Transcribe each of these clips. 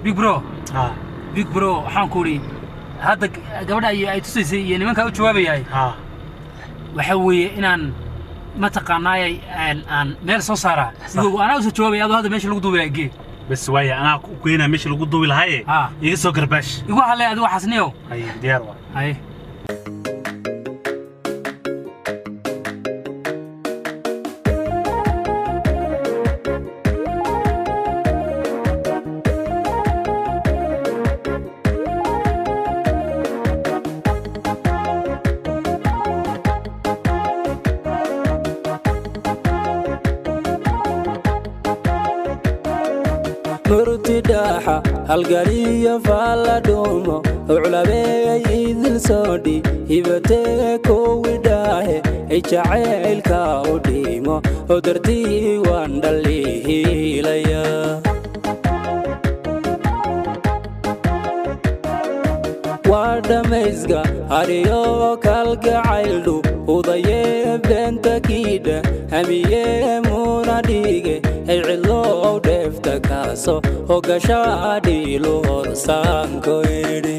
Big bro. Ha. Big bro, waxaan ku idhi hadda gabadha ay tusaysay iyo nimankaa u jawaabayahay. Ha. Waxa weeye inaan mataqaanaayay aan meel soo saaraa. Igow anaa usoo jawaabaya, adoo hadda meesha lagu duubaya gee. Bas waaya, anaa ku keenaa meesha lagu duubi lahaaye. Ha. Iga soo garbaash. Igu hadlay adigu waxaasniyow. Hay, diyaar waa. Haye. Murti dhaaxa halgaliyo faalla dhuumo culabeey idil soodhi hibatee kuwi dhaahe ay jacaylka u dhiimo oo dartii waan dhalihiilaya. Waa dhammayska hadhiyo kalgacayldhu udayee beenta kiidha hamiyee muuna dhiige ay cidlow dheefta kaaso oo gashaa dhiilu horsaanko idhi.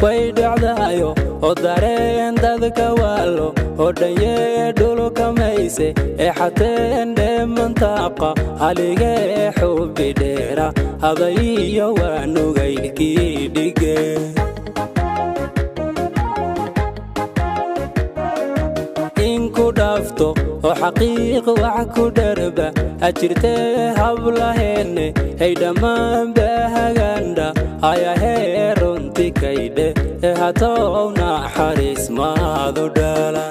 Way dhacdayo oo dareen dadka waalo oo dhanyee dhulka mayse ee xateen dheemantaaqa haligee xubbi dheera hadayiyo waa nugaylkii dhige. In ku dhaafto oo xaqiiq wax ku dharba ha jirtee hablaheenne hay dhammaan bahagandha ayahee runti kaydhe ee hatow naxariis maadu dhala.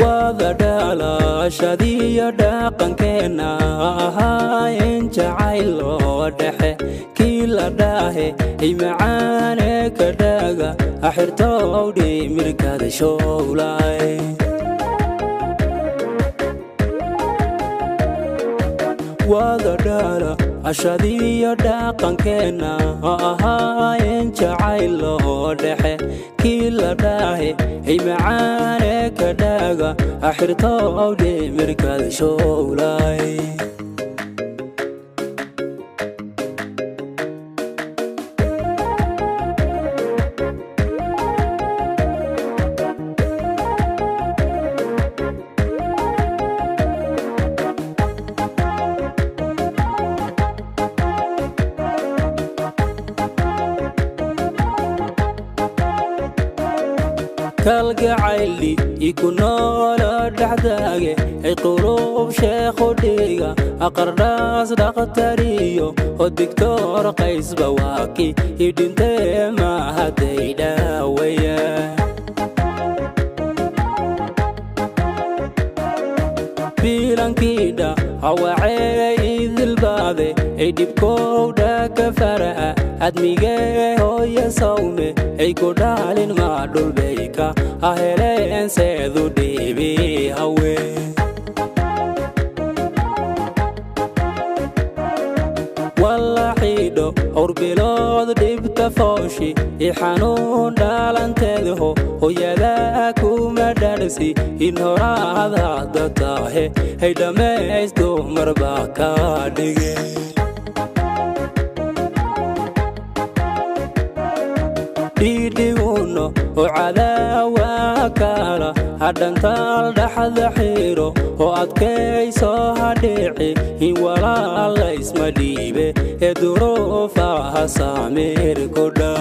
Wada dhalashadiyo dhaqankeenna ahaa in jacayl loo dhexe kii la dhaahe ay macaane ka dhaga axirtow dhimirkada showlay. Wada dhala ashadiyo dhaqankeenna ahaa in jacayl loo dhexe kii la dhaahe ay macaane ka dhaga axirtow dhimirkada showlay. Kalgacayldi iku noolo dhexdaage ay qulub sheekhu dhiga aqardhaas dhakhtariyo oo digtoor qaysba waaki idhintee mahaday dhaawaya. Biilankiidha hawacee idilbaade ay dhibkowdha ka fara'a admigee hooya sawme ay ku dhaalin maa dhulbayka aheleen seedu dhiibi hawe. Walla xiidho howr bilood dhibta fooshi i xanuun dhaalanteedho hooyadaa kuma dharsi in horaad hadda tahe hay dhammays dumar baa ka dhige. Dhiidhiguno oo cadaawa kala hadhantaal dhaxda xiiro oo adkayso hadhici in walaala isma dhiibe ee duruufaha saamir ku dha.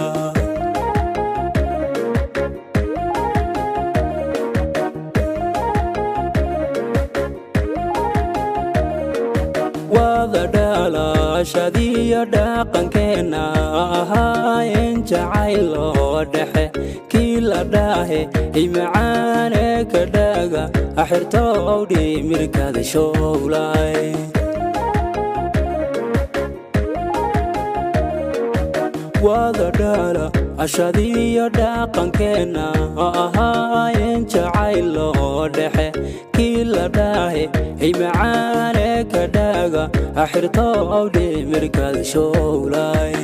Wada dhalashadiyo dhaqankeenna ahaa in jacayl loo dhexe kii la dhaahe ay macaane ka dhaga axirtow dhimirkada showlay. Wada dhala ashadiyo dhaqankeenna ahaa in jacayl loo dhexe kii la dhaahe ay macaane ka dhaga axirtow dhimirkada showlay.